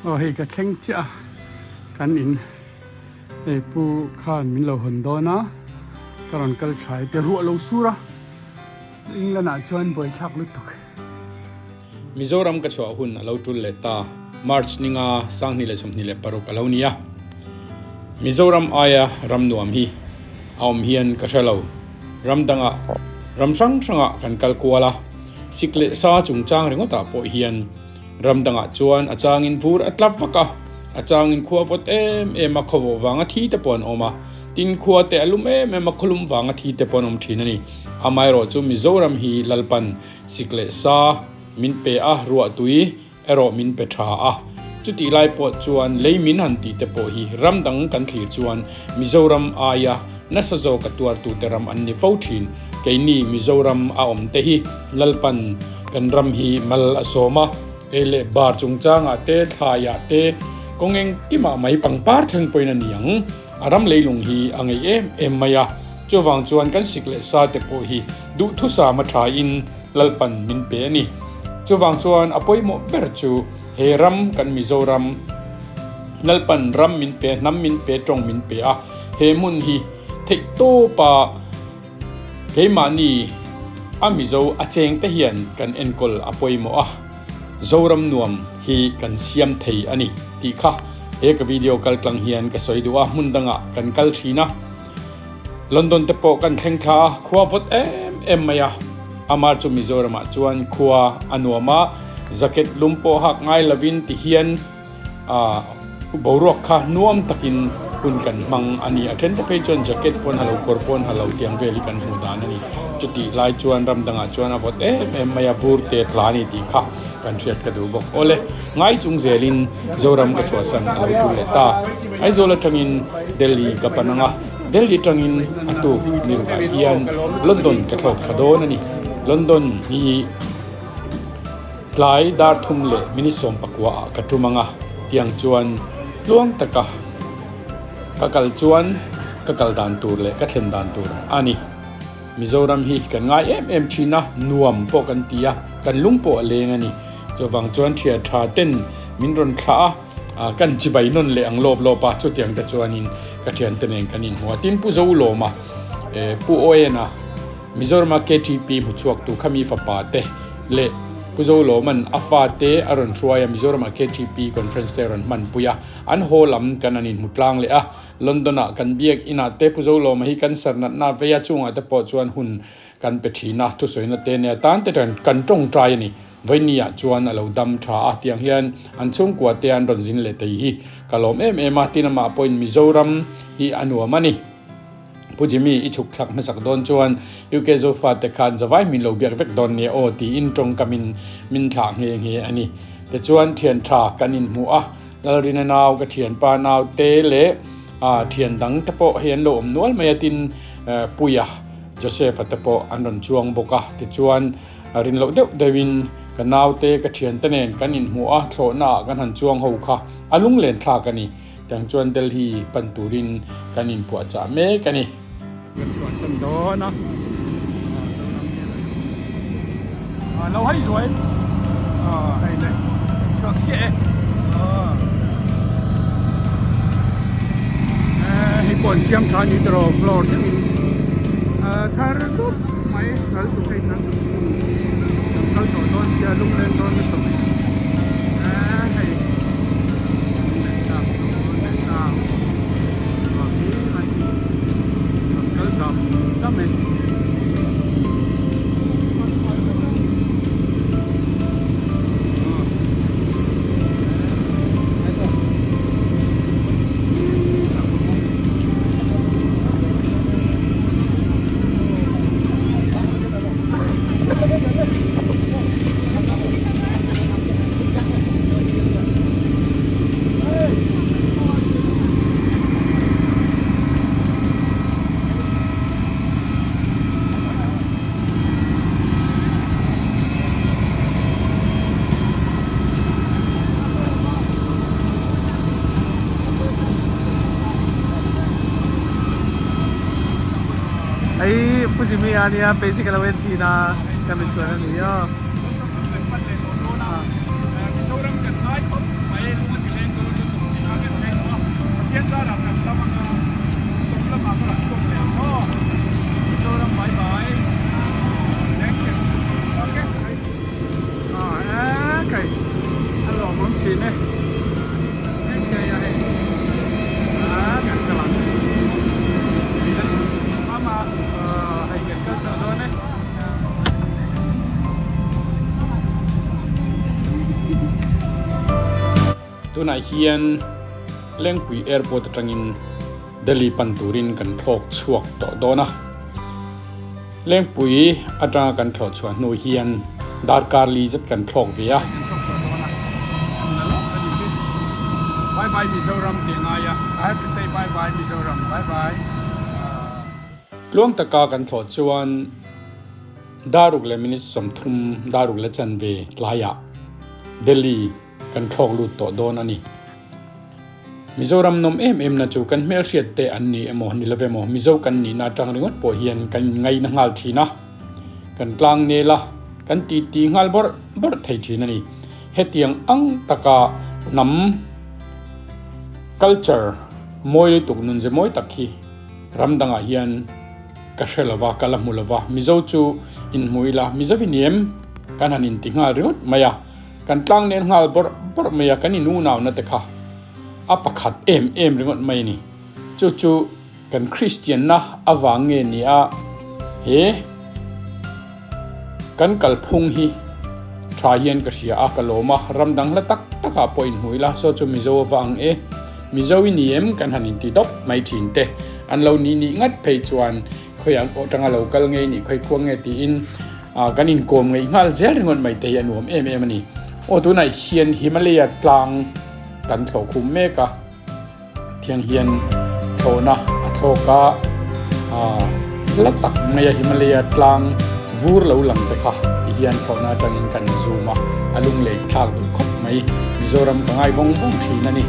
Aw hei ka thleng chiah a kan in hei pu khan min lo hawn dawn a ka rawn kal thlai te ruah lo sur a England ah chuan buaithlak lutuk. Mizoram ka chhuah hun a lo tul leh ta March ninga 2026 a lo ni a Mizoram aia ram nuam hi a awm hian ka hre lo ram dangah ram hrang hrangah kan kal kual a sik leh sa chungchang ringawtah pawh hian Ram dangah chuan a changin vur a tla vak a, a changin khua vawt em em a, khawvawh vanga thi te pawh an awm a, tin khua te a lum em em a, khawlum vanga thi te pawh an awm thin a ni. Amaherawh chu Mizoram hi Lalpan sik leh sa min pe a, ruahtui erawh min pe tha a, chutih lai pawh chuan lei min han tih te pawh hi ram dang kan thlir chuan Mizoram aia nasa zawk a tuartute ram an ni fo thin. Keini Mizoram a awm te hi Lalpan kan ram hi mal a sawm a, ei leh bar chungchangah te, thlaiah te, kawng engkimah mai pangpar thleng pawhin a ni ang. A ram leilung hi a ngei em em mai a, chuvang chuan kan sik leh sa te pawh hi duhthusam a thain Lalpan min pe a ni. Chuvang chuan a pawimawh ber chu he ram kan Mizoram Lalpan ram min pe, hnam min pe, tawng min pe a, he hmun hi theihtawpa Keimahni a Mizo a cheng te hian kan enkawl a pawimawh a, Zoram nuam hi kan siam thei a ni tih kha he ka video kal tlang hian ka sawi duh a, hmun dangah kan kal thin a, London te pawh kan thleng thla a, khua vawt em em mai a, amar chu Mizoramah chuan khua a nuam a, jacket lum pawh hak ngai lovin ti hian Ah boruak kha nuam takin hun kan hmang a ni. A then te phei chuan jacket pawh an ha lo, kawr pawh an ha lo tiang vel hi kan hmuh dan a ni. Chutih lai chuan ram dangah chuan a vawt em em mai a, vur te tla a ni tih kha kan hriat ka duh bawk. Awle, ngai chung zelin Zoram ka chhuahsan a lo tul leh ta. Aizawl atangin Delhi ka pan ang a, Delhi atangin a tuk ni rukah hian London ka thlawk thla dawn a ni. London hi. Tlai dar thum leh minute 19 ah ka tum ang a, tiang chuan tluang taka ka kal chuan ka kal dan tur leh ka thlen dan tur a ni. Mizoram hi kan ngai em em thin a, nuam pawh kan ti a, kan lung pawh a leng a ni. Chuvang chuan thian tha ten min rawn thlah a, kan chibai nawn leh ang lawp lawp a, chutiang te chuanin ka thiante nen kan inhmu a. Tin Pu Zolawma, Pu Owen-a. Mizorama KTP hmuchhuaktu Khami fapa te leh Pu Zolawma'n a fa te a rawn hruai a, Mizorama KTP conference te a rawn hmanpui a, an haw lam kan an inhmu tlang leh a. London-ah kan biak inah te Pu Zolawma hi cancer natna vei a chungah te pawh chuan hun kan pe thin a, thusawina te nia tan te kan tawngtai a ni. Vawinia chuan a lo dam tha a, tiang hian an chhungkua te an rawn zin leh thei hi ka lawm em em a, tin amah pawhin Mizoram hi a nuam a ni. Pu Jimmy i chhuk thlak hmasak dawn chuan UK Zofa te khan zavai min lo biak vek dawn nia aw tiin tawngkamin min thlah nghe nghe a ni. Tichuan thian tha kan inhmuh a, Lalrina nau, ka thianpa nau te leh thian dang te pawh hei an lo awm nual mai a tin Puia, Joseph-a te pawh an rawn chuang bawk a. Tichuan rin loh deuh deuhin ka nau te, ka thiante nen kan inhmuh a, thlawhna ah kan han chuang ho kha a lunglen thlak a ni. Tiang chuan Delhi pan turin kan inpuahchah mek a ni. Kan chhuahsan dawn a, Zoram hian a lo hei zuai hei le kan chhuak chiah e. Hei pawh an siam tha a ni tiraw floor thlengin thar dup mai kal tur hei kan kal tawh dawn sia lunglen dawn lutuk hei. Hei Pu Jimmy a nia basic a lo en thin a ka mi chhuan a ni aw. Mizoram kan ngai khawp mai lung a ti leng. e. Hei chiai a hei. Ah kan kal ang. Mama hei kan kal tawh dawn e. Tunah hian Lengpui Airport atangin Delhi pan turin kan thlawk chhuak tawh dawn a. Lengpui atanga kan thlawh chhuah hnu hian darkar li zet kan thlawk ve a. Bye bye Mizoram tih ngai a, I have to say bye bye Mizoram, bye bye. Tluang taka kan thlawh chuan daruk leh minute 30 daruk leh chanve tlaiah Delhi kan thlawk lut tawh dawn a ni. Mizoram nawm em em na chu kan hmelhriat te an ni emaw ni lo emaw Mizo kan nihna atang ringawt pawh hian kan inngaina nghal thin a, kan tlang nel a, kan titi nghal bawrh bawrh thei thin a ni. Hetiang ang taka hnam culture mawi lutuk nunze mawi tak hi ram dangah hian ka hre lo va, ka la hmu lo va. Mizo chu inhmu ila Mizo i ni em? Kan han inti nghal ringawt mai a. Kan tlang nen nghal bawrh bawrh mai a, kan inunau-na te kha a pakhat em em ringawt mai a ni. Chu chu kan Kristianna avang nge ni a, he kan kalphung hi tha hian ka hria a, ka lawm a, ram dang hla tak takah pawh inhmu ila, saw chu Mizo a va ang e, Mizo i ni em kan han inti dawp mai thin te, an lo nih nih ngat phei chuan khawiah atanga lo kal nge nih khawi khuang nge tiin kan inkawm ngeih nghal zel ringawt mai te hi a nuam em em a ni. Aw tunah hian Himalaya tlang kan thlawh khum mek a, tiang hian thlawhna a thlawk a, hla tak maia Himalaya tlang vur lo lang te kha ti hian thlawhna atangin kan zoom a, a lunglei thlak duh khawp mai. Mizoram ka ngai vawng vawng thin a ni.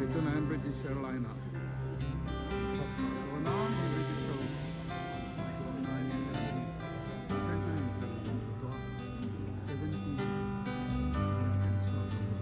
Hei tunah hian British Airline ah thawk tawh dawn a, hei British ho chuanna a nia then chu intlar an hmu tawh a 70 kan chhuak tawh.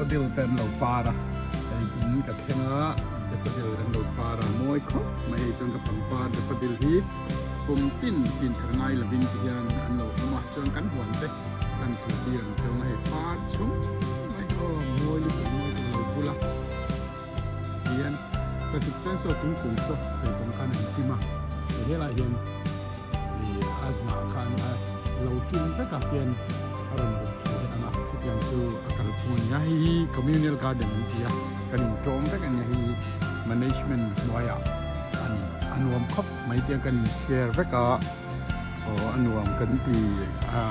Daffodil te an lo par a, hei in ka thleng a, daffodil an lo par a, mawi khawp mai hei chuan ka pangpar daffodil hi kum tin chin thar ngai lovin ti hian an lo awm a, chuan kan huan te kan thlir tir ang theuh a, hei par chhung mai aw mawi lutuk mawi lutuk a lo vul a, tihian ka zuk chuan saw thingkung saw sawi tawng khan an tim a, helaiah hian. Ih a hnah khan a lo tum vek ah hian a rawn bawk thu leh ang a chutiang chu a kalphung a ni a hei hi communal garden an ti a kan inṭawm vek a ni a hei hi management hnuaiah a ni a nuam khawp mai te kan in share vek a aw a nuam kan ti a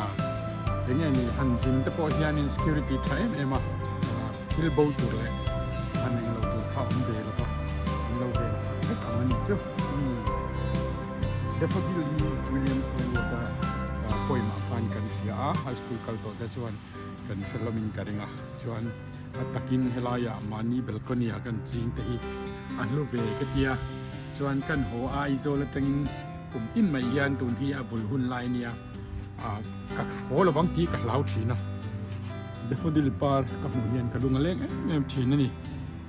eng nge ni han zin te pawh hianin security tha em em a thil bo tur leh a nei lo tur kha a awm ve lo va an lo ven sak vek ang a ni chu. Daffodil hi Williams Hollywood-a poem ah khan kan hria a, high school kal tawh te chuan kan hre hlawmin ka ring a, chuan a takin helaiah mahni balcony ah kan ching te hi a hlu ve ka tia, chuan kan haw a Aizawl atangin kum tin mai hian tun hi a vul hun lai ania ah ka haw lovang tih ka hlau thin a, Daffodil par ka hmuh hian ka lung a leng em em thin a ni.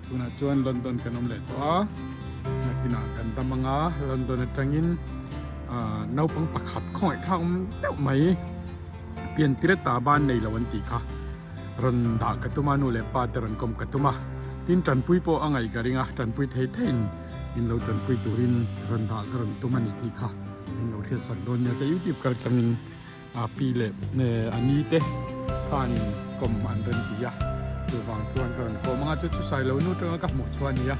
Tunah chuan London kan awm leh tawh a, nakinah kan dam ang a, London atangin ah naupang pakhat khawngaih thlak awm deuh mai pian tir ata ban nei lo an tih kha rawn dah ka tum a, nu leh pa te rawn kawm ka tum a, tin tanpui pawh a ngaih ka ring a, tanpui thei theiin min lo tanpui turin rawn dah ka rawn tum a ni tih kha min lo hriatsak dawn nia ka youtube kal tlangin. A pi leh a ni te khanin kawm an rawn ti a, chuvang chuan ka rawn kawm ang a, chu chu Sailo nu atanga ka hmuh chhuah a ni a,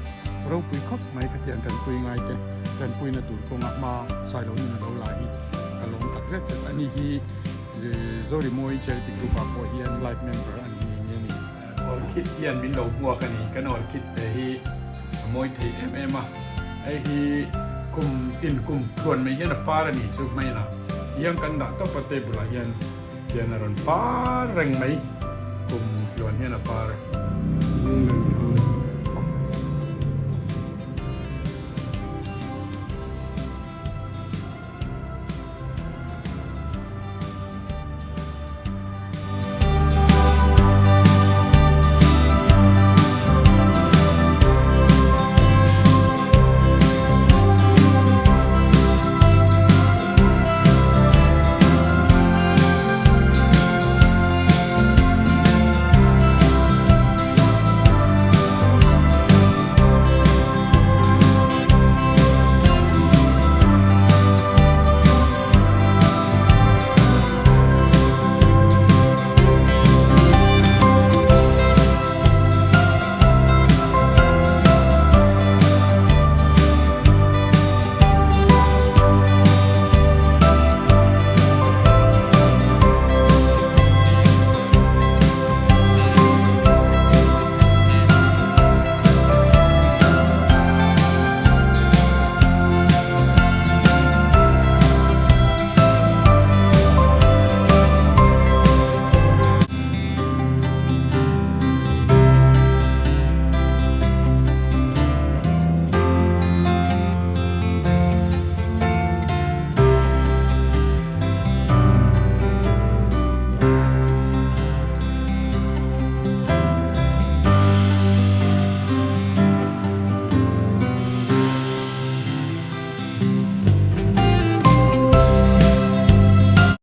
ropui khawp mai khatiang tanpui ngai te, tanpuina tur kawnga hma Sailo nun a lo la hi ka lawm tak zet zet a ni hi Zorimawi Charity Group ah pawh hian life member a ni ngei ngei a ni. Orchid hian min lo hmuak a ni, kan orchid te hi a mawi thei em em a, hei hi kum tin kum tluan mai hian a par a ni chu hmain ah iang kan dah tawp a table ah hian hian a rawn par reng mai kum tluan hian a par.